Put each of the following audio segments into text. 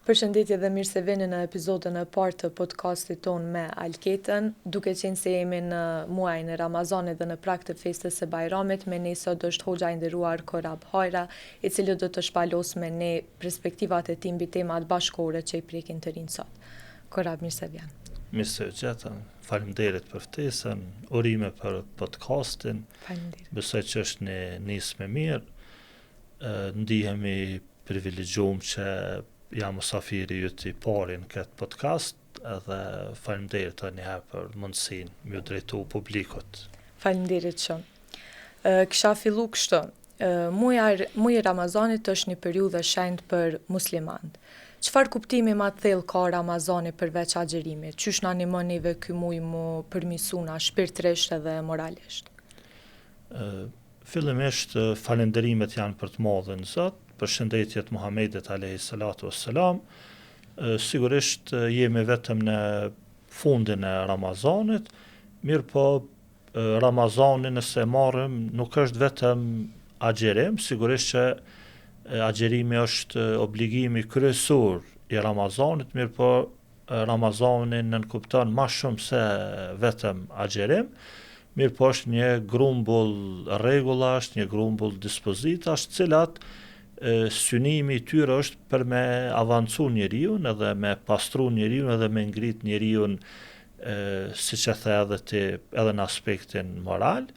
Përshëndetje dhe mirë se vini në epizodën e parë të podcastit tonë me Alketën. Duke qenë se jemi në muajin e Ramazanit dhe në prag të festës së Bajramit, me ne sot është hoxha i nderuar Korab Hajra, i cili do të shpalosë me ne perspektivat e tij mbi temat bashkëkohore që i prekin të rinjtë sot. Korab, mirë se vjen. Mirë se ju gjeta. Faleminderit për ftesën, urime për podcastin. Faleminderit. Besoj që është një nismë e mirë. Ndihem i privilegjum që jam musafiri yt i pari në këtë podcast edhe faleminderit edhe një herë për mundësinë me ju drejtu publikut. Faleminderit shumë. Kisha fillu kështu. Muaji muaji i Ramazanit është një periudhë e shenjtë për muslimanët. Çfarë kuptimi ma të thellë ka Ramazani përveç agjërimit? Qysh na ndihmon neve ky muaj mu përmirësu na shpirtërisht edhe moralisht? Fillimisht falënderimet janë për të madhin Zot, përshëndetjet Muhamedit alejhi salatu vesselam. Sigurisht jemi vetëm në fundin e Ramazanit, mirëpo Ramazani nëse e marrim nuk është vetëm agjërim, sigurisht që agjërimi është obligimi kryesor i Ramazanit, mirëpo Ramazani nënkupton ma shumë se vetëm agjërim, mirëpo është një grumbull rregullash, një grumbull dispozitash, të cilat synimi i tyre është për me avancu njeriun edhe me pastru njeriun edhe me ngrit njeriun siç e the edhe ti edhe në aspektin moral.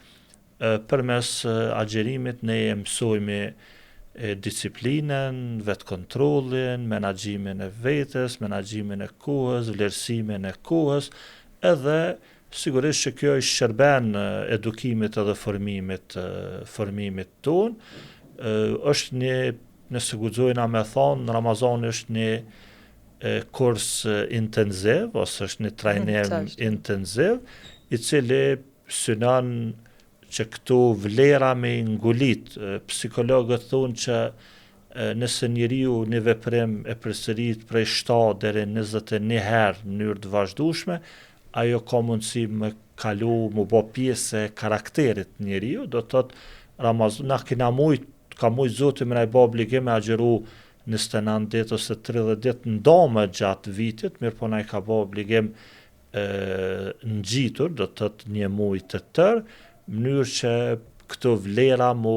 Përmes agjërimit ne e mësojmë disiplinën, vetëkontrollin, menaxhimin e vetes, menaxhimin e kohës, vlerësimin e kohës, edhe sigurisht që kjo i shërben edukimit edhe formimit formimit tonë. Është një, nëse guxojna me thonë, Ramazani është një kurs intenziv ose është një trajnim intenziv i cili synon që këto vlera me i ngulit. Psikologët thonë që nëse njeriu një veprim e përsërit prej 7 deri 21 herë në mënyrë të vazhdueshme, ajo ka mundësi me kalu, mu bo pjesë e karakterit të njeriut, do të thotë Ramaz, na kena mujt, ka mujt Zoti me na i bo obligim me agjëru 29 ditë ose 30 ditë ndame gjatë vitit, mirëpo na i ka bo obligim ngjitur, do të thotë një muaj të tërë, në mënyrë që këto vlera mu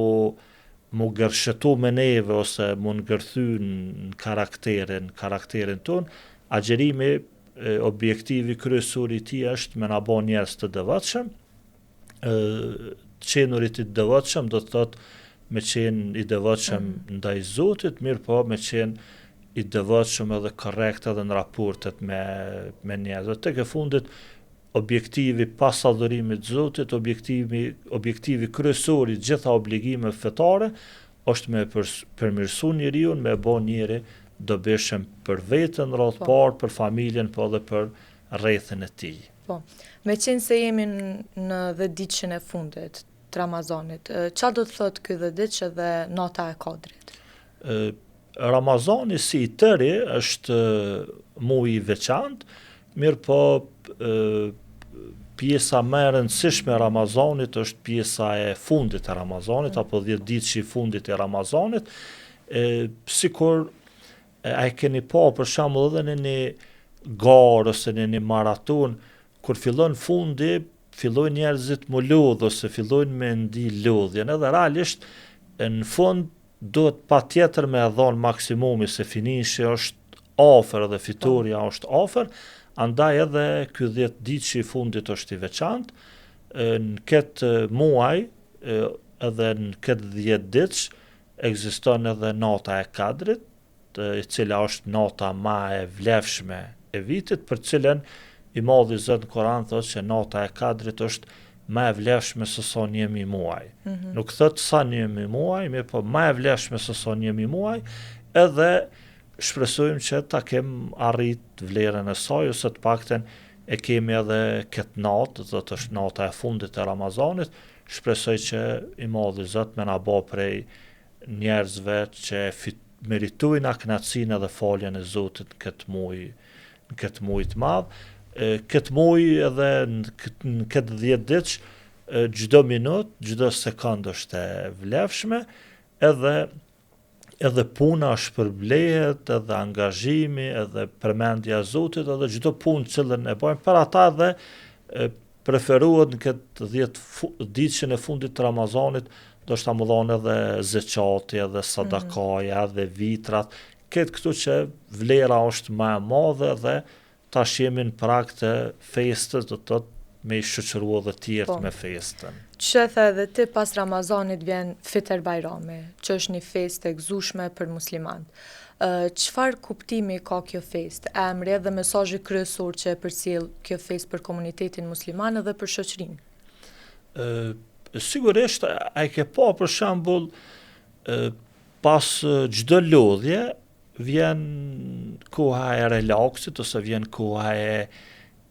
mu gërshetu me neve ose mu ngërthy në karakterin, karakterin tonë, agjërimi objektivi kryesor i tij është me na bo njerëz të devotshëm, të qenurit i devotshëm do të thotë me qenë i devotshëm mm -hmm. ndaj Zotit, mirëpo me qenë i devotshëm edhe korrekt edhe në raportet me me njerëz. Tek e fundit objektivi pas adhurimit të Zotit, objektivi objektivi kryesor i gjitha obligimeve fetare është me për, përmirësu njeriun, me bo njeri dobishëm për veten radhë po. parë, për familjen, po edhe për rrethin e tij. Po. Meqenëse jemi në dhjetëditëshin e fundit të Ramazanit, ça do të thotë ky dhjetëditësh edhe nata e Kadrit? Ramazani si i tëri është muaj i veçantë, mirëpo pjesa më e rëndësishme e Ramazanit është pjesa e fundit e Ramazanit, mm. apo 10 ditëshi i fundit e Ramazanit, e, sikur a e keni pa për shembull edhe në një garë ose në një maraton, kur fillon fundi, fillojnë njerëzit mu lodh ose fillojnë me ndi lodhjen, edhe realisht në fund Duhet patjetër me e dhonë maksimumi se finishi është afër dhe fitorja po. është afër, andaj edhe ky 10 ditëshi i fundit është i veçantë. Në këtë muaj edhe në këtë 10 ditësh ekziston edhe nata e Kadrit, e cila është nata ma e vlefshme e vitit, për të cilën i madhi Zot në Kur'an thotë se nata e Kadrit është ma e vlefshme se sa 1000 muaj. Mm -hmm. Nuk thotë sa 1000 muaj, mirëpo ma e vlefshme se sa 1000 muaj, edhe shpresojmë që ta kem arrit vlerën e saj ose të paktën e kemi edhe këtë natë, do të është nata e fundit e Ramazanit, shpresoj që i madhi Zot me na bo prej njerëzve që fit, meritojnë kënaqësinë edhe faljen e Zotit në këtë muaj, në këtë muaj të madh. Këtë muaj edhe në këtë, në këtë 10 ditësh çdo minut, çdo sekond është e vlefshme, edhe Edhe puna shpërblehet, edhe angazhimi, edhe përmendja e Zotit, edhe çdo punë të cilën e bajmë për ata edhe preferohet në këtë 10 ditëshin e fundit të Ramazanit, ndoshta me dhanë edhe zeqati, edhe sadakaja, mm -hmm. edhe vitrat, këtë këtu që vlera është ma e madhe dhe Tash jemi në prag të festës, do të thotë me i shoqëru edhe tjerët po. me festën. Qysh e the edhe ti pas Ramazanit vjen Fiter Bajrami, që është një festë e gëzueshme për muslimanët. Çfarë kuptimi ka kjo festë, emri dhe mesazhi kryesor që e përcjell kjo festë për komunitetin musliman edhe për shoqërinë? Ë sigurisht a e ke pa për shembull pas çdo lodhje vjen koha e relaksit ose vjen koha e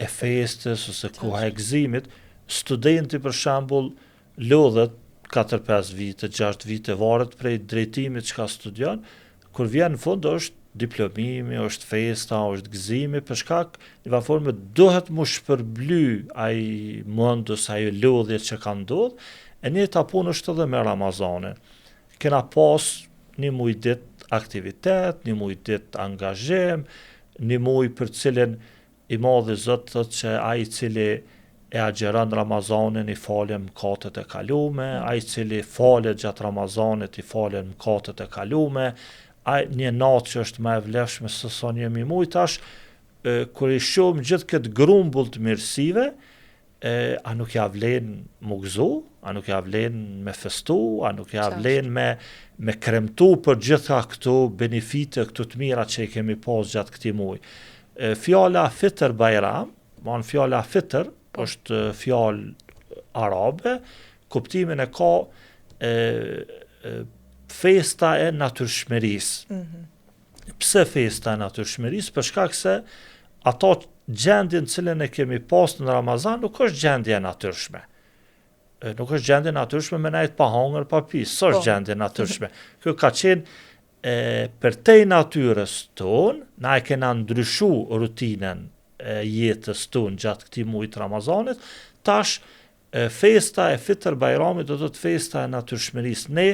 e festës ose koha e gëzimit, studenti për shembull lodhet 4-5 vite, 6 vite, varet prej drejtimit çka studion, kur vjen në fund është diplomimi, është festa, është gëzimi, për shkak një farë forme duhet m'u shpërbly ai mund ose ajo lodhje që ka ndodhë, e njëjta punë është edhe me Ramazanin. Kena pas një muj ditë aktivitet, një muj ditë angazhim, një muj për cilin i madhi Zot thotë që ai i cili e agjëron Ramazanin i falen mëkatet e kalume, mm. ai i cili falet gjatë Ramazanit i falen mëkatet e kalume, ai një natë që është më e vlefshme se sa një mijë muj tash, e, kur i shohim gjithë këtë grumbull të mirësive, E, a nuk ja vlen m'u gëzu, a nuk ja vlen me festu, a nuk ja vlen me, me kremtu për gjitha këto benefite, këto të mira që i kemi pas gjatë këtij muj. E, fjala Fitër Bajram, bon fjala Fitër, po. është fjalë arabe, kuptimin e ka e, e, festa e natyrshmërisë. Mm -hmm. Pse festa e natyrshmërisë? Për shkak se ato gjendjen të cilën e kemi pas në Ramazan nuk është gjendje e natyrshme. Nuk është gjendje e natyrshme me nejt pa hangër, pa pi, s'është po. gjendje e natyrshme. Kjo ka qenë e, përtej natyrës tonë, na e kena ndryshu rutinën e jetës tonë gjatë këtij muajit të Ramazanit, tash e, festa e Fitër Bajramit do të thotë festa e natyrshmërisë. Ne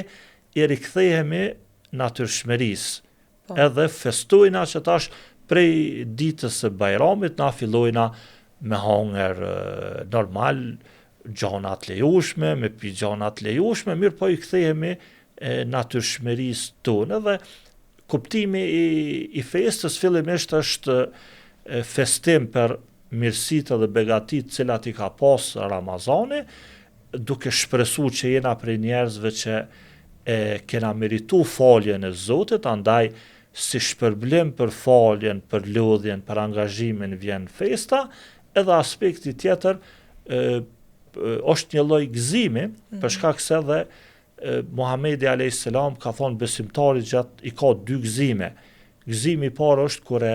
i rikthehemi natyrshmërisë. Po. Edhe festojna që tash prej ditës së Bajramit na fillojna me hangër normal gjana të lejushme, me pi gjana të lejushme, mirëpo i kthehemi e natyrshmërisë tonë edhe kuptimi i, i festës fillimisht është festim për mirësitë dhe begatitë të cilat i ka pas Ramazani, duke shpresu që jena prej njerëzve që e kena meritu faljen e Zotit, andaj si shpërblim për faljen, për lodhjen, për angazhimin vjen festa, edhe aspekti tjetër e, është një lloj gëzimi, mm -hmm. për shkak se edhe Muhamedi alayhis salam ka thonë besimtari gjatë i ka dy gëzime. Gëzimi i parë është kur e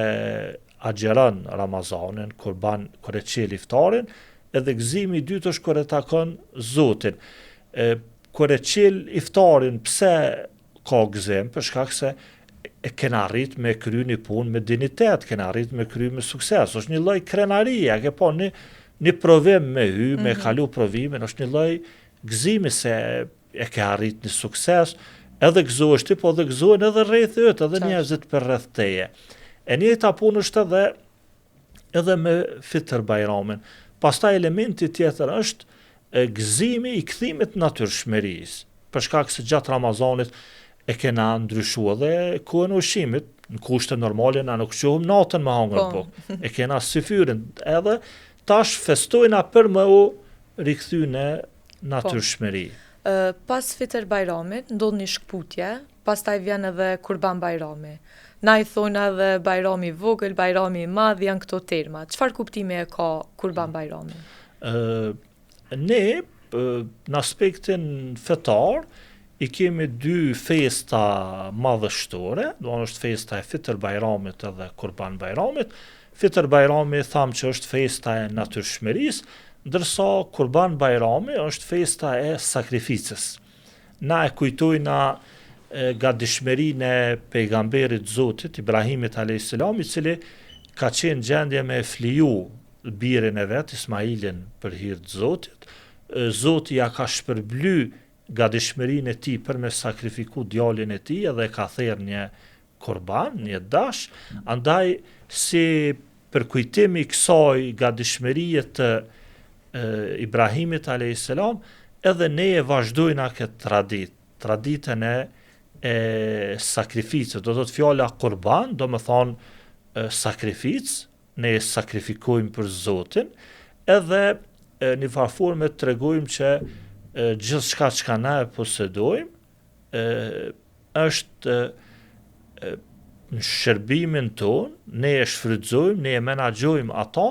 agjëron Ramazanin, kur ban kur e çel iftarin, edhe gëzimi i dytë është kur e takon Zotin. E kur e çel iftarin, pse ka gëzim? Për shkak se e kena arrit me kry një punë me dinjitet, kena arrit me kry me sukses. Është një lloj krenarie, a ke po një një provim me hy, mm -hmm. me mhm. kalu provimin, është një lloj Gëzimi se e ke arrit një sukses, edhe gëzohesh ti, po edhe gëzohen edhe rrethi yt, edhe njerëzit përreth teje. E njëjta punë është edhe edhe me Fitër Bajramin. Pastaj elementi tjetër është e, gëzimi i kthimit natyrshmërisë, për shkak se gjatë Ramazanit e kena ndryshu edhe kohën e ushqimit, në kushte normale na nuk çohem natën me hangër po. bukë. E kena syfyrin, edhe tash festojna për me u rikthy në natyrshmëri. Po. Pas Fitër Bajramit ndodh një shkëputje, pastaj vjen edhe Kurban Bajrami. Na i thojna edhe Bajrami i vogël, Bajrami i madh, janë këto terma. Çfarë kuptimi e ka Kurban Bajrami? Ë ne në aspektin fetar i kemi dy festa madhështore, do është festa e Fitër Bajramit edhe Kurban Bajramit. Fitër Bajrami thamë që është festa e natyrshmërisë, ndërsa Kurban Bajrami është festa e sakrificës. Na e kujtojna gatishmërinë e pejgamberit Zotit, Ibrahimit a.s., i cili ka qenë gjendje me fliju birin e vet, Ismailin për hir të Zotit, Zoti ja ka shpërbly. gatishmërinë e tij për me sakrifiku djalin e tij edhe e ka therë një kurban, një dash, andaj si përkujtim i kësaj gatishmërie të e, Ibrahimit a.s. edhe ne e vazhdojna këtë traditë, traditën e e sakrificës, do të thotë fjala kurban, domethonë sakrificë, ne e sakrifikojmë për Zotin, edhe e, një farë forme tregojmë që gjithçka çka na e posedojmë, e, është e, në shërbimin tonë, ne e shfrytëzojmë, ne e menaxhojmë ato,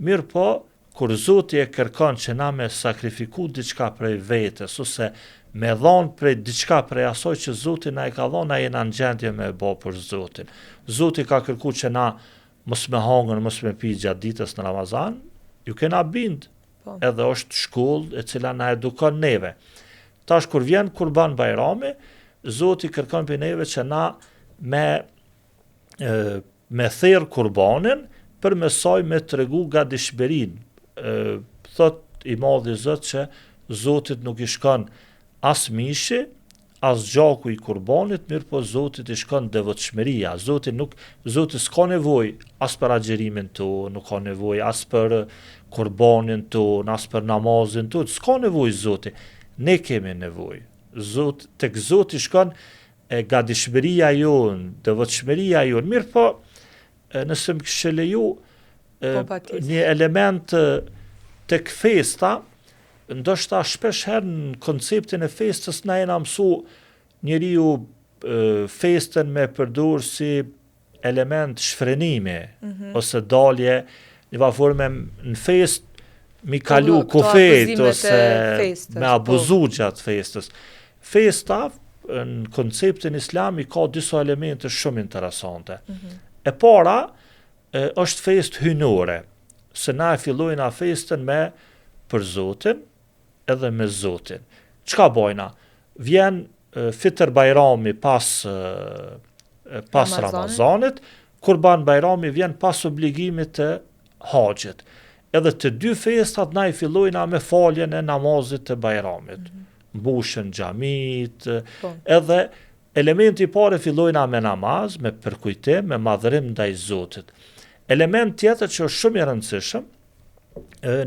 mirëpo, kur Zoti e kërkon që na me sakrifiku diçka prej vetes, ose me dhonë prej diçka prej asaj që Zoti na e ka dhonë, na jena në gjendje me e bo për Zotin. Zoti ka kërku që na mos me hangër, mos me pi gjatë ditës në Ramazan, ju kena bind, po. edhe është shkollë e cila na edukon neve. Tash kur vjen Kurban Bajrami, Zoti kërkon prej neve që na me e, me therr kurbanin, përmes saj me tregu gatishmërinë. Thot i madhi Zot që Zotit nuk i shkon as mishi, as gjaku i kurbanit, mirëpo Zotit i shkon devotshmëria. Zoti nuk Zoti s'ka nevojë as për agjërimin tonë, nuk ka nevojë as për kurbanin tonë, as për namazin tonë, s'ka nevojë Zoti. Ne kemi nevojë. Zot, tek Zoti shkon e gatishmëria jonë, devotshmëria jonë. Mirëpo, nëse më kishe leju po, një element tek festa, ndoshta shpesh herë në konceptin e festës na jena mësu njeriu festën me përdor si element shfrenimi mm -hmm. ose dalje një farë forme në festë mi kalu kufijt ose me po. abuzu gjatë festës. Festa në konceptin islam i ka disa elemente shumë interesante. Mm -hmm. E para e, është festë hyjnore, se na e fillojna festën me për Zotin edhe me Zotin. Çka bojna? Vjen Fitër Bajrami pas pas Ramazanit, Kurban Bajrami vjen pas obligimit të haxhit. Edhe të dy festat na i fillojna me faljen e namazit të Bajramit. Mm -hmm. Mbushen xhamit, po. edhe elementi i parë fillojna me namaz, me përkujtim, me madhërim ndaj Zotit. Element tjetër që është shumë i rëndësishëm,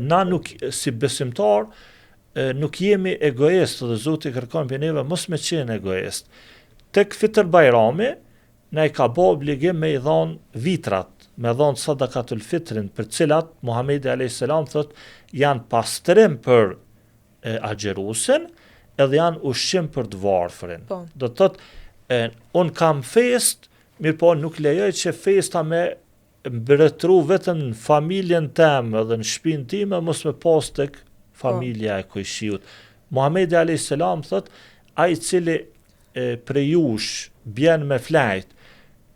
na nuk si besimtar nuk jemi egoist dhe Zoti kërkon prej neve mos me qenë egoist. Tek Fitër Bajrami na i ka bo obligim me i dhon vitrat, me dhon sadakatul fitrin, për cilat Muhamedi alayhis salam thot janë pastrim për e, agjëruesin, edhe janë ushqim për të varfrin. Po. Do të thotë, un kam fest, mirëpo nuk lejoj që festa me mbretëru vetëm në familjen tem edhe në shpinë time, mos me pas tek familja e kojshiut. Muhamedi alayhis salam thot, ai i cili e, prej jush bjen me flajt,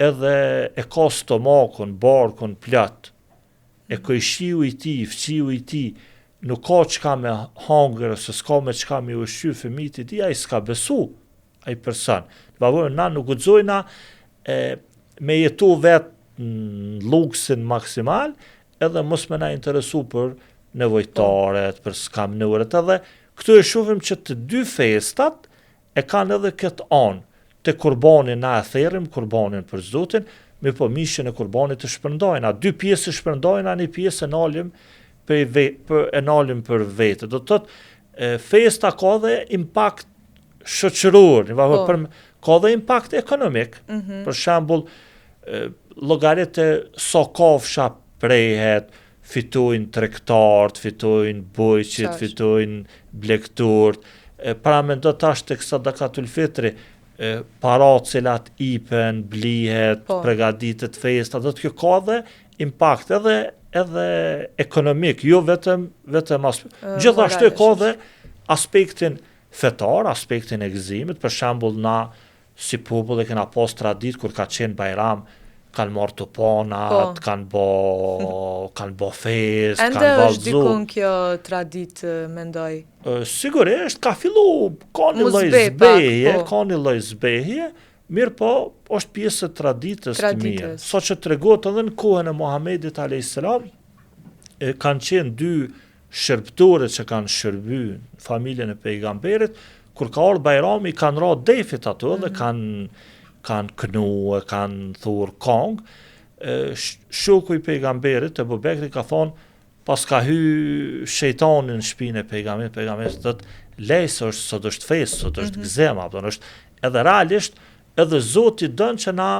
edhe e ka stomakun, barkun plot, e kojshiu i tij, fqiu i tij, nuk ka çka me hangër ose s'ka me çka me ushqy fëmijët e tij, ai s'ka besu, ai person. Domethënë, na nuk guxojna e, me jetu vetë në luksin maksimal, edhe mos me na interesu për nevojtaret, për skamnoret, edhe këtu e shohim që të dy festat e kanë edhe këtë anë. Te kurbani na e therrim kurbanin për Zotin, mirëpo mishin e kurbanit e shpërndajna. Dy pjesë e shpërndajna, një pjesë e nalim për, ve, për, e nalim për vete. Do të thotë, festa ka dhe impakt shoqëror, një po. për, ka dhe impakt ekonomik. Mm -hmm. Për shembull, llogarite sa kafsha prehet, fitojnë tregtarët, fitojnë bujqit, fitojnë blegtorët. Paramendo tash tek sadakatul fitri, parat cilat ipen, blihet, po. pregaditet festa, do të kjo ka dhe impakt edhe edhe ekonomik, jo vetëm vetëm as gjithashtu ka dhe aspektin fetar, aspektin e gëzimit, për shembull na si popull e kena pas traditë kur ka qenë Bajram, kanë marrë tupanat, po. kanë bo, kanë bo fest, kanë vallzu. Ende është dikun kjo traditë, mendoj. Sigurisht, ka fillu, ka një lloj zbehje, po. ka një lloj zbehje, mirëpo, është pjesë e traditës të mirë. Sa që tregohet edhe në kohën e Muhamedit a.s. kanë qenë dy shërbëtore që kanë shërby në familjen e pejgamberit, kur ka ardhë Bajrami, kanë ra defit ato mm -hmm. dhe mhm. kanë kanë kënu e kanë thurë kongë, shoku i pejgamberit, Ebu Bekri, ka thonë, Paska hy shejtani në shpinë e pejgamberit, pejgamberi thotë, lej se është sot është festë, sot është mm -hmm. gëzim, apo është edhe realisht edhe Zoti don që na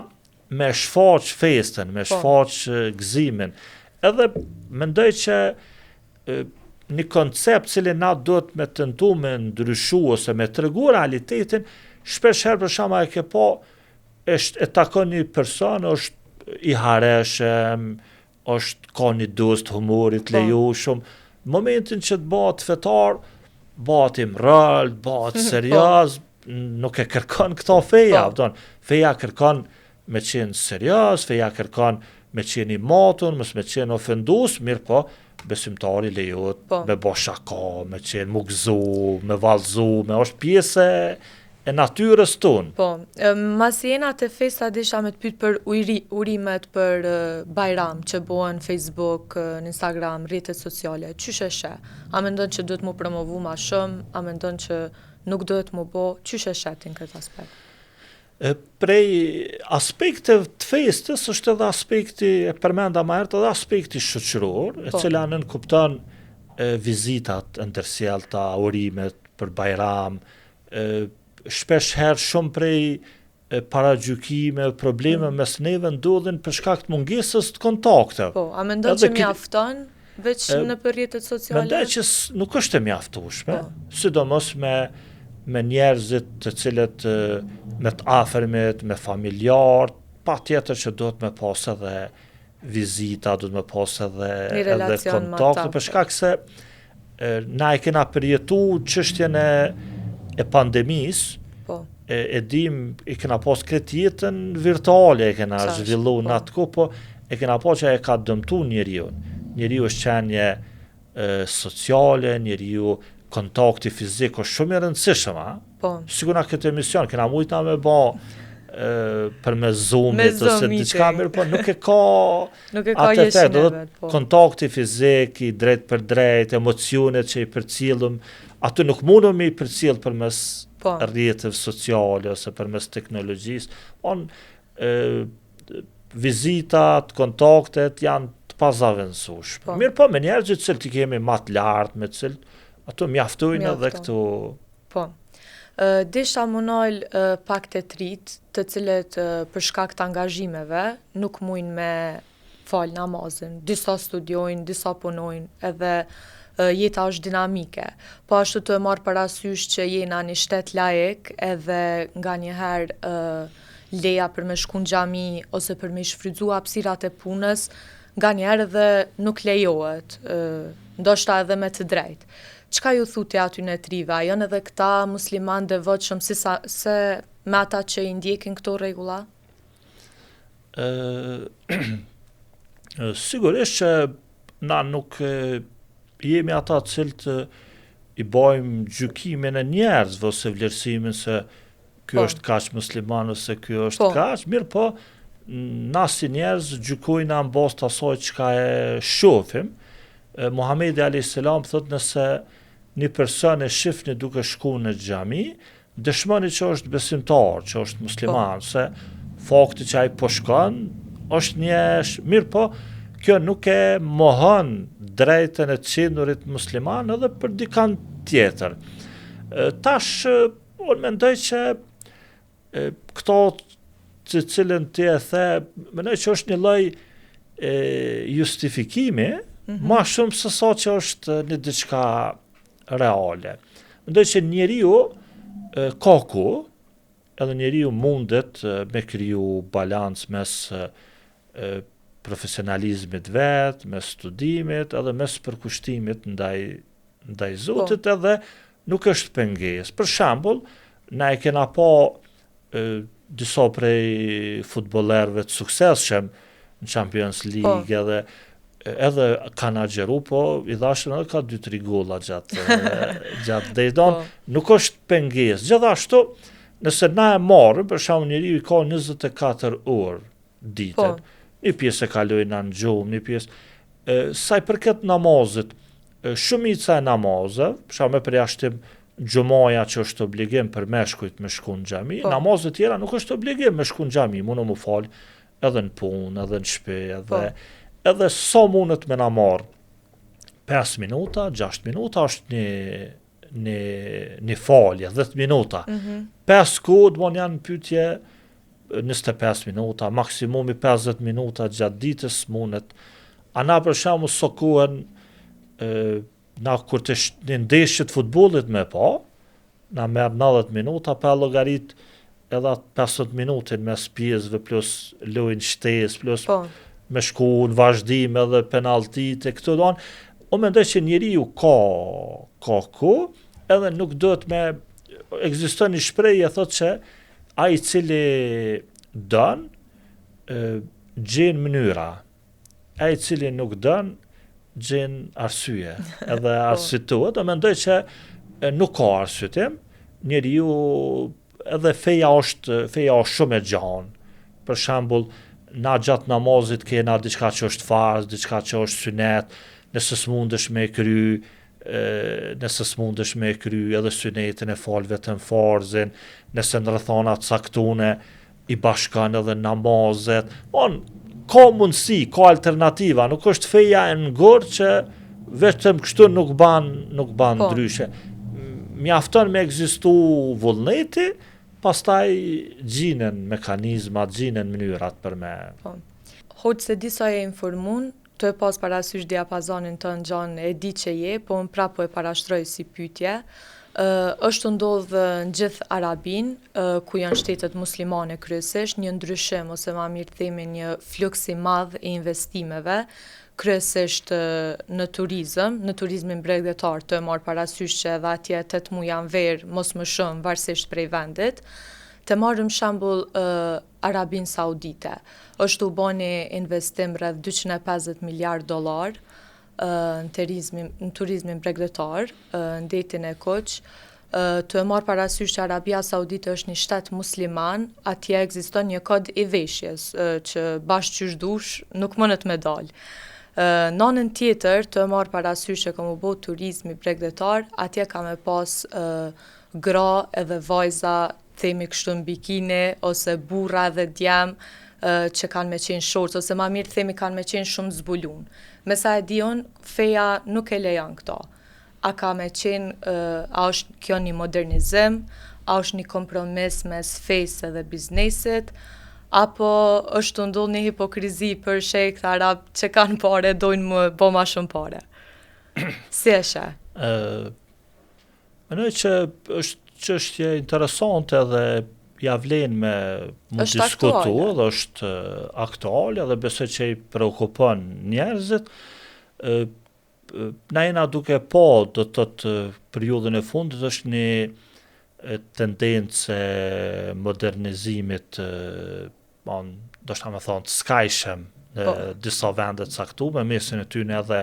me shfaq festën, me po. shfaq gëzimin. Edhe mendoj që e, një koncept cili na duhet me tentu me ndryshu ose me tregu realitetin, shpesh herë për shembull e ke pa, është e takon një person, është i hareshëm, është ka një dozë të humorit të po. lejushëm. Në momentin që të bëhet fetar, bëhet i mrrollt, bëhet po. serioz, nuk e kërkon këto feja, po. kupton? Feja kërkon me qenë serioz, feja kërkon me qenë i matun, mos me qenë ofendus, mirëpo, besimtari lejohet po. me bo shaka, me qenë mu gëzu, me vallzu, me është pjesë e natyrës tonë. Po, masi jena te festa desha me të pyet për uri, urimet për Bajram që bohen në Facebook, në Instagram, rrjetet sociale. Qysh e sheh? A mendon që duhet mu promovu ma shumë? A mendon që nuk duhet mu bo? Qysh e sheh ti në këtë aspekt? E, prej aspekteve të festës është edhe aspekti, e përmenda ma herët, edhe aspekti shoqëror, e po. cila nënkupton e, vizitat e ndërsjellta, urimet për Bajram, shpesh herë shumë prej paragjykime, probleme mm. mes neve ndodhin për shkak të mungesës të kontakteve. Po, a mendon që mjafton veç nëpër rrjetet sociale? Mendoj që nuk është e mjaftueshme, po. sidomos me me njerëzit të cilët me të afërmit, me familjarët, patjetër që duhet me pas edhe vizita, duhet me pas edhe, edhe kontakte, për shkak se e, na e kena përjetu çështjen e, e pandemisë, po. e, e dim, e kena pas krejt jetën virtuale, e kena zhvillu po. në atë kohë, po e kena pa që e ka dëmtu njeriun. Njeriu është qenie sociale, njeriu kontakti fizik është shumë i rëndësishëm, a? Po. Sikur na këtë emision, kena mujt na me ba përmes Zoom-it ose diçka mirë, po nuk e ka nuk e ka atë efekt, do të po. kontakti fizik i drejtpërdrejt, emocionet që i përcjellëm, ato nuk mundemi me i përcjell përmes po. rrjeteve sociale ose përmes teknologjisë. On e, vizitat, kontaktet janë të pazavendësueshme. Po. Mirëpo, me njerëzit të cilët i kemi ma të lartë, me të cilët ato mjaftojnë edhe këto. Po. Desha m'u nal pak te t'ritë, të cilët për shkak të angazhimeve nuk mujnë me falë namazin. Disa studiojnë, disa punojnë, edhe jeta është dinamike. Po ashtu tu e marrë parasysh që jena një shtet laik edhe nganjëherë leja për me shku në xhami ose për me i shfrytëzu hapësirat e punës, nganjëherë edhe nuk lejohet, ndoshta edhe me të drejtë. Çka ju thu ti atyne t'rive, a janë edhe këta muslimanë devotshëm si sa, se me ata që i ndjekin këto rregulla? Ë sigurisht që na nuk jemi ata të cilët i bajmë gjykimin e njerëzve ose vlerësimin se ky po. është kaq musliman ose ky është po. kaq, mirëpo, na si njerëz gjykojna në bazë të asaj çka e shofim. Muhamedi alayhis salam thotë nëse një person e shifni duke shku në xhami, dëshmoni që është besimtar, që është musliman, po. se fakti që ai po shkon është një mirëpo, kjo nuk e mohon drejtën e të qenurit musliman edhe për dikan tjetër. Tash Unë mendoj që e, këto të cilën ti e the, mendoj që është një lloj e, justifikimi, mm -hmm. ma shumë se sa që është një diçka reale. Mendoj që njeriu e, ka ku, edhe njeriu mundet me kriju balancë mes e, profesionalizmit vet, mes studimit edhe mes përkushtimit ndaj ndaj po. Zotit po. edhe nuk është pengesë. Për shembull, na e kena pa e, disa prej futbollerëve të suksesshëm në Champions po. League po. edhe edhe kanë agjëru, po i dhashën edhe ka 2-3 gola gjatë gjatë dhe po. nuk është pengesë. Gjithashtu, nëse na e marrim, për shembull njeriu i ka 24 orë ditën. Po. Një pjesë e kalojnë në gjumë, një pjesë e, sa i përket namazit, shumica e namazeve, për shembull me përjashtim xhumaja që është obligim për meshkujt me shku në xhami, po. namazet tjera nuk është obligim me shku në xhami, mundë m'u fal edhe në punë, edhe në shtëpi, edhe po. edhe sa mundet me na marr 5 minuta, 6 minuta është një një një falje, 10 minuta. Mm -hmm. 5 kohë do janë pyetje 25 minuta, maksimumi 50 minuta gjatë ditës mundet. A na për shembull sa kohën Na kur të një ndeshje të futbollit me pa, na merr 90 minuta pa llogarit edhe atë 50 minutin mes pjesëve plus lojën shtesë plus po. me shku në vazhdim edhe penalltitë e këto donë, unë mendoj që njeriu ka ka kohë edhe nuk duhet me ekziston një shprehje thotë që ai i cili don gjen mënyra Ai i cili nuk don, gjen arsye, edhe po. arsyetohet, dhe mendoj që nuk ka arsyetim, njeriu edhe feja është, feja është shumë e gjanë. Për shembull, na gjatë namazit kena diçka që është farz, diçka që është synet, nëse s'mundesh me e kry, nëse s'mundesh me e kry edhe synetin e fal vetëm farzin, nëse në rrethana të caktune i bashkon edhe namazet. On, ka mundësi, ka alternativa, nuk është feja e ngurtë që vetëm kështu nuk ban, nuk ban po. ndryshe. Mjafton me ekzistu vullneti, pastaj gjinen mekanizmat, gjinen mënyrat për me... Po. Hoxhë s'e di sa je informun, Tu e pas parasysh diapazonin tënd gjanë e di që je, po unë prapë po e parashtroj si pyetje. Është tu ndodhë në gjithë Arabinë, ku janë shtetet muslimane kryesisht, një ndryshim ose ma mirë të themi një fluks i madh i investimeve, kryesisht në turizëm, në turizmin bregdetar, tu e marrë parasysh që edhe atje 8 muaj janë verë, mos më shumë, varësisht prej vendit. Të marrim shembull Arabinë Saudite. Është tu u bo një investim rreth 250 miliardë dollarë në turizmin, në turizmin bregdetar, në detin e Kuq. Tu e marrë parasysh që Arabia Saudite është një shtet musliman, atje ekziston një kod i veshjes, që bash qysh dush nuk mundet me dalë. Në anën tjetër, tu e marrë parasysh që ka m'u bo turizmi bregdetar, atje ka me pas gra edhe vajza themi kështu në bikini ose burra edhe djem që kanë me qenë shorts ose ma mirë themi kanë me qenë shumë zbulun. Me sa e di unë, feja nuk e lejon këto. A ka me qenë, a është kjo një modernizim, a është një kompromis mes fesë edhe biznesit, apo është tu ndodhë një hipokrizi për shejkët arab që kanë pare, dojnë me bo ma shumë pare. Si e sheh? Mendoj që është çështje interesante dhe ja vlen me mu diskutu dhe është aktuale dhe besoj që i preokupon njerëzit. Na jena duke pa, do të thotë periudhën e fundit është një tendencë e modernizimit bon, ndoshta me thonë të skajshëm në po. disa vende të caktume, mesin e tyne edhe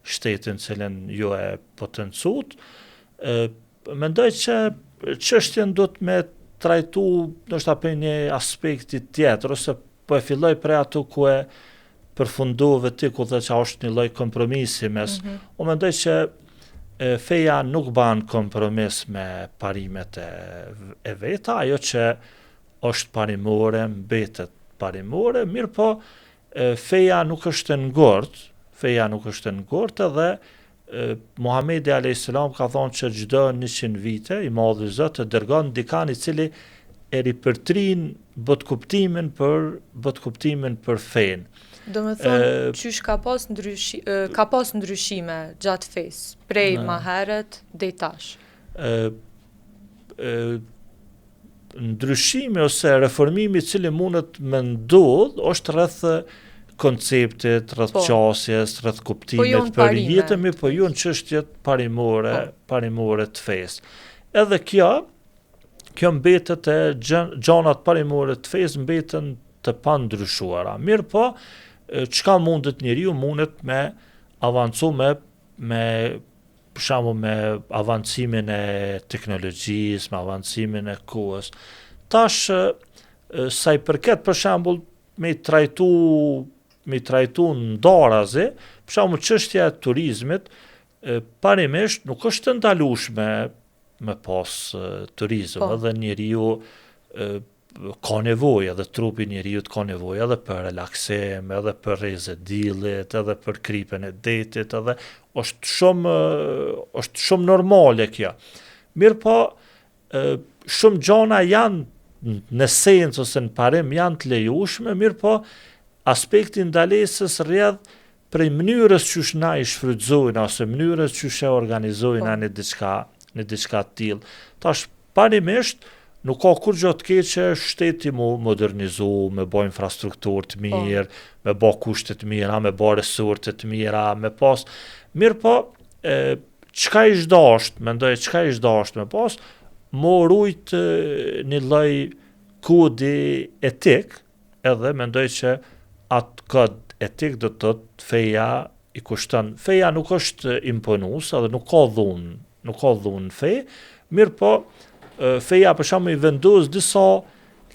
shtetin cilin ju e potencut. E, mendoj që çështjen duhet me trajtu ndoshta prej një aspekti tjetër, ose po e filloj prej aty ku e përfundove ti ku the që është një lloj kompromisi mes. Mm -hmm. Unë mendoj që e, feja nuk ban kompromis me parimet e, e veta, ajo që është parimore, mbetet parimore, mirëpo feja nuk është e ngurtë, feja nuk është e ngurtë edhe Muhamedi alayhis salam ka thonë që çdo 100 vite i madhi Zot e dërgon dikan i cili e ripërtrin botëkuptimin për botëkuptimin për fenë. Do me thonë, qysh ka pas, ndryshi, ka pas ndryshime gjatë fesë, prej ma herët deri tash? E, e, ndryshimi ose reformimi i cili mundet me ndodh është rreth konceptit, rreth po. qasjes, rreth po kuptimit po për jetën, mirëpo jo në çështjet parimore, po. parimore të fesë. Edhe kjo, kjo mbetet e gjanat parimore të fesë mbeten të pandryshuara. Mirëpo, çka mundet njeriu mundet me avancu me me për shembull me avancimin e teknologjisë, me avancimin e kohës. Tash sa i përket për shembull me i trajtu me i trajtu ndarazi, për shembull çështja e turizmit parimisht nuk është e ndalushme. me pas turizëm, po. edhe njeriu ka nevojë, edhe trupi i njeriut ka nevojë edhe për relaksim, edhe për rreze t'diellit, edhe për kripën e detit, edhe është shumë është shumë normale kjo. Mirëpo, shumë gjana janë në esencë ose në parim janë të lejushme, mirëpo aspekti i ndalesës rrjedh prej mënyrës qysh na i shfrytëzojna ose mënyrës qysh e organizojna po. një diçka, një diçka të tillë. Tash parimisht nuk ka kurgjo të keqe shteti mu modernizu, me bo infrastrukturë të po. mirë, po. me bo kushte të mira, me bo resurse të mira, me pas. Mirëpo, e, çka ish dasht, mendoj çka ish dasht me pas, m'u rujt një lloj kodi etik, Edhe mendoj që atë kod etik do të thotë feja i kushton. Feja nuk është imponuese dhe nuk ka dhunë, nuk ka dhunë në fe, mirëpo feja për shembull i vendos disa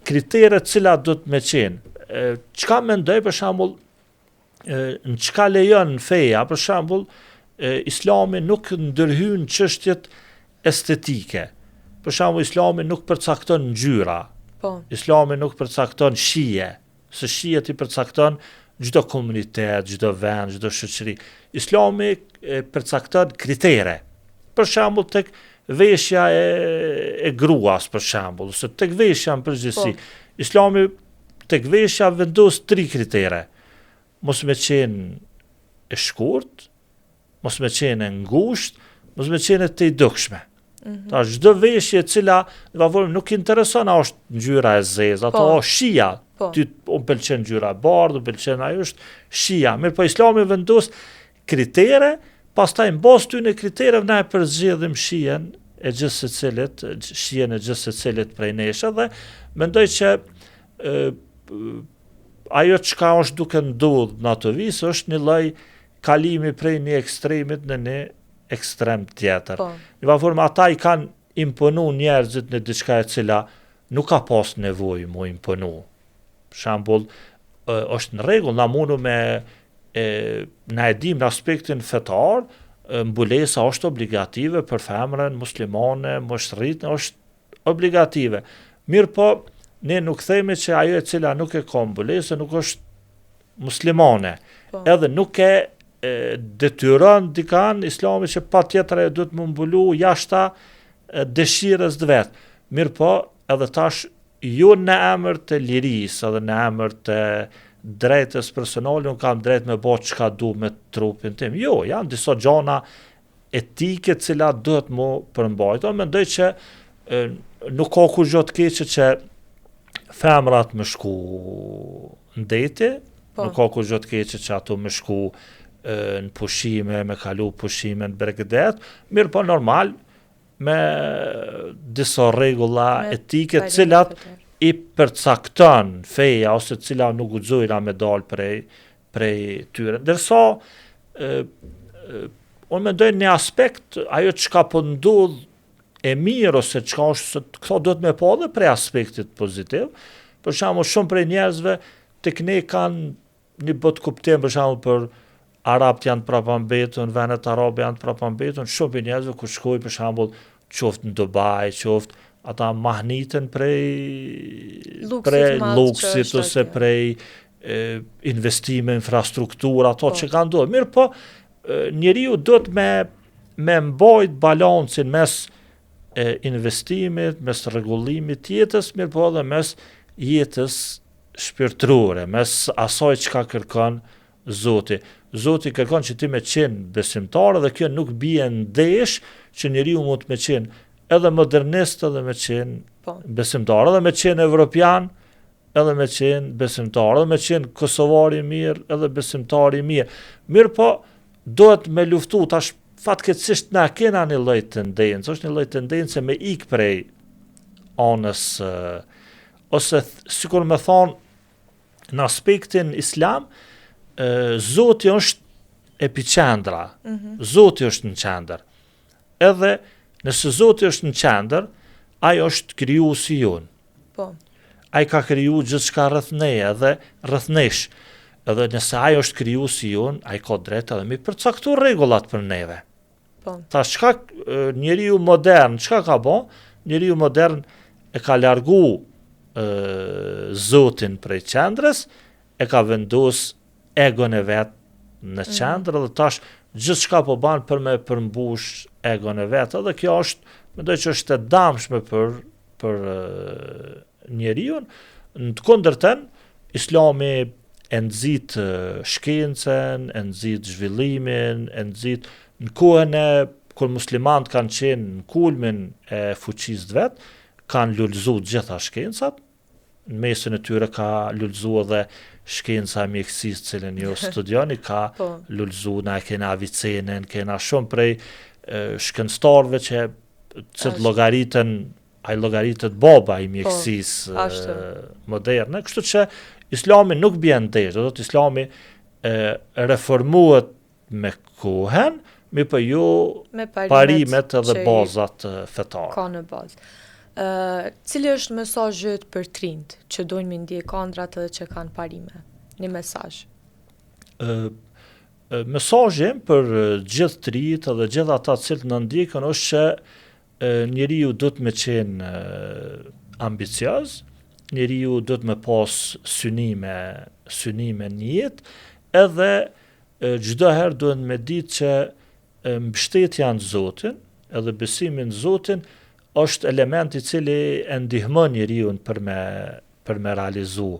kritere të cilat duhet me qenë. Çka mendoj për shembull në çka lejon feja, për shembull, Islami nuk ndërhyn në çështjet estetike. Për shembull, Islami nuk përcakton ngjyra. Po. Islami nuk përcakton shije, se shijet i përcakton çdo komunitet, çdo vend, çdo shoqëri. Islami përcakton kritere. Për shembull, tek veshja e, e gruas, për shembull, ose tek veshja në përgjithësi. Po. Islami tek veshja vendos tri kritere. Mos me qenë e shkurt, mos me qenë e ngusht, mos me qenë e tejdukshme. Mm -hmm. Tash çdo veshje e cila në favor nuk intereson a është ngjyra e zezë, ato po. është shija. Po. Ty më pëlqen ngjyra e bardhë, më pëlqen ajo është shija. Mirëpo Islami vendos kritere, pastaj në bazë tyne kritereve na e përzgjedhim shijen e gjithsecilit, shijen e gjithsecilit prej nesh dhe mendoj që e, ajo çka është duke ndodhë në ato vise është një lloj kalimi prej një ekstremit në një ekstrem tjetër. Po. Në një formë ata i kanë imponu njerëzit në diçka e cila nuk ka pas nevojë mu imponu. Për shembull, është në rregull, na mundu me e, na e dim në aspektin fetar, mbulesa është obligative për femrën muslimane, moshrritën është obligative. Mirëpo, ne nuk themi që ajo e cila nuk e ka mbulesën nuk është muslimane. Po. Edhe nuk e, e detyron dikan islami që patjetër ajo duhet me u mbulu jashta dëshirës të vet. Mirëpo, edhe tash Jo në emër të lirisë edhe në emër të drejtës personale, unë kam drejt me bo çka du me trupin tim. Jo, janë disa gjana etike të cilat duhet mu përmbajt. Unë mendoj që e, nuk ka kurgjo të keqe që femrat me shku në deti, po. nuk ka kurgjo të keqe që ato me shku e, në pushime, me kalu pushime në bregdet, mirëpo normal, me disa rregulla etike të cilat i përcakton feja ose të cilat nuk guxojna me dal prej prej tyre. Ndërsa ë unë mendoj në aspekt ajo çka po ndodh e mirë ose çka është se këto duhet me pa edhe prej aspektit pozitiv. Për shembull, shumë prej njerëzve tek ne kanë një botëkuptim për shembull për arabët janë të prapambetun, vendet arabe janë të prapambetun, shumë prej njerëzve kur shkojnë për shembull qoftë në Dubai, qoftë ata mahniten prej prej luksit ose prej e, investime, infrastruktura, ato po. që kanë ndodhur. Mirëpo, njeriu duhet me me mbajt balancin mes e investimit, mes rregullimit të jetës, mirëpo edhe mes jetës shpirtërore, mes asaj çka kërkon Zoti. Zoti kërkon që ti me qenë besimtar dhe kjo nuk bie ndesh që njeriu mund të me qenë edhe modernist edhe me qenë po. besimtar, edhe me qenë evropian, edhe me qenë besimtar, edhe me qenë kosovar i mirë, edhe besimtar i mirë. Mirëpo, duhet me luftu, tash fatkeqësisht na kena një lloj tendencë, është një lloj tendence me ik prej anës ose sikur me thonë, në aspektin islam, e, Zoti është epiqendra, mm -hmm. Zoti është në qendër. Edhe nëse Zoti është në qendër, ai është krijuesi jonë. Po. Ai ka kriju gjithçka rreth neje edhe rreth nesh. Edhe nëse ai është krijuesi jonë, ai ka drejt edhe mi përcaktu rregullat për neve. Po. Tash çka njeriu modern, çka ka bo? Njeriu modern e ka largu e, Zotin prej qendrës, e ka vendos egon e vet në mm. qendër mm. dhe tash gjithçka po ban për me përmbush egon e vet, edhe kjo është, mendoj që është e damshme për për njeriun. Në të kundërtën, Islami e nxit shkencën, e nxit zhvillimin, e nxit në kohën e kur muslimanët kanë qenë në kulmin e fuqisë të vet, kanë lulëzu të gjitha shkencat, në mesin e tyre ka lulëzu edhe shkenca e mjekësisë të cilën ju studioni, ka po. lulëzu, na e kena Avicenën, kena shumë prej shkencëtarëve që të cilët llogariten ai llogaritet baba i po, mjekësisë po, moderne, kështu që Islami nuk bjen ndesh, do të thotë Islami e, reformohet me kohën, mirëpo jo me parimet, parimet edhe bazat fetare. Ka në bazë. Uh, cili është mesazhi yt për t'rinjtë që dojnë me ndjek andrat edhe që kanë parime? Një mesazh. Uh, mesazhi im për gjithë të rinjtë edhe gjithë ata të cilët na ndjekin është që njeriu duhet me qenë ambicioz, njeriu duhet me pas synime, synime në jetë, edhe çdo herë duhet me ditë që mbështetja në Zotin, edhe besimi në Zotin është element i cili e ndihmon njeriun për me për me realizu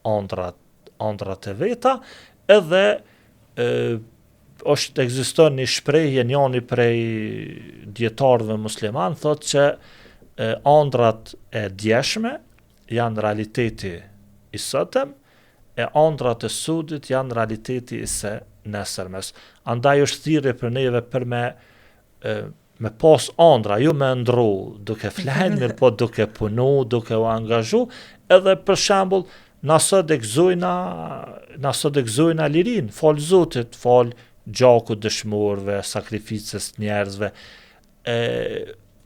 andrat andrat e veta, edhe e, është ekziston një shprehje njani prej dijetarëve musliman thotë që e, andrat e djeshme janë realiteti i sotëm e andrat e sodit janë realiteti i së nesërmes. Andaj është thirrje për neve për me e, me pas andra, jo me ëndrru duke flejt, mirëpo duke punu, duke u angazhu, edhe për shembull, na sot e gëzojna, na sot e gëzojna lirinë, falë Zotit, falë gjakut dëshmorëve, sakrificës njerëzve, e,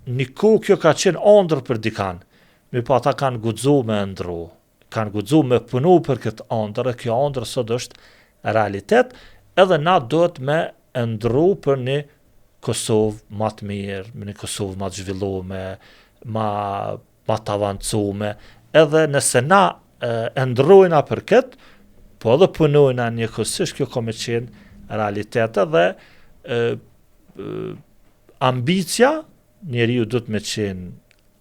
një kohë kjo ka qenë andërr për dikan, mirëpo ata kanë guxu me ëndrru, kanë guxu me punu për këtë andërr, e kjo andërr sot është realitet, edhe na duhet me ëndrru për një Kosovë ma të mirë, me një Kosovë ma të zhvillume, ma, ma të avancume, edhe nëse na ëndrrojna për këtë, po edhe punojna njëkohësisht, kjo ka me qenë realitet edhe e, e, ambicia, njeriu duhet me qenë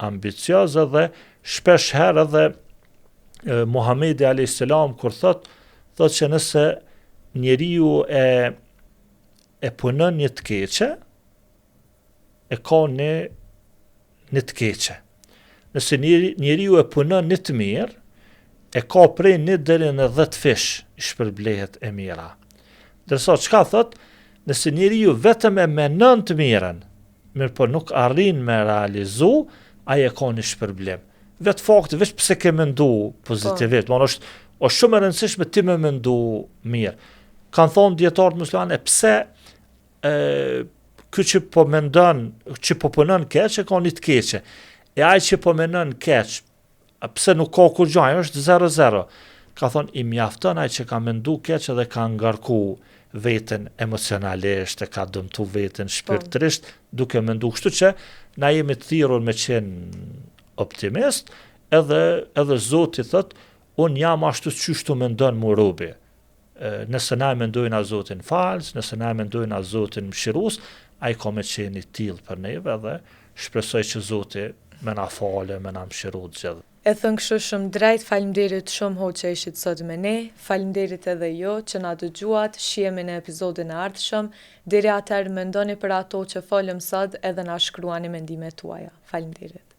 ambicioz edhe shpesh herë edhe Muhamedi alayhis salam kur thot thot që nëse njeriu e e punon një të keqe e ka një një të keqe. Nëse njeriu e punon një të mirë, e ka prej një deri në 10 fish i shpërblehet e mira. Ndërsa çka thot, nëse njeriu vetëm e menon të mirën, mirëpo nuk arrin me realizu, ai e ka një shpërblim. Vetë fakti, veç pse ke mendu pozitivisht, po. është, është shumë e rëndësishme ti me mendu mirë. Kanë thonë dijetarët muslimanë, e pse e, ky që po mendon, që po punon keq, e ka një të keqe. E ai që po mendon keq, A pse nuk ka kurgja, ajo është 0-0. Ka thonë, i mjafton ai që ka mendu keq edhe ka ngarku veten emocionalisht, e ka dëmtu veten po. shpirtërisht, duke mendu kështu që na jemi të thirrur me qenë optimist, edhe, edhe Zoti thot, unë jam ashtu qysh të mendon mu robi. Nëse na e mendojna Zotin falës, nëse na e mendojna Zotin mëshirues, ai ka me qenë i tillë për neve dhe shpresoj që Zoti me na falë, me na mëshiru të gjithë. E thënë kështu shumë drejt, faleminderit shumë hoxhë që ishit sot me ne, faleminderit edhe ju që na dëgjuat, shihemi në episodin e ardhshëm, deri atëherë mendoni për ato që folëm sot edhe na shkruani mendimet tuaja. Faleminderit.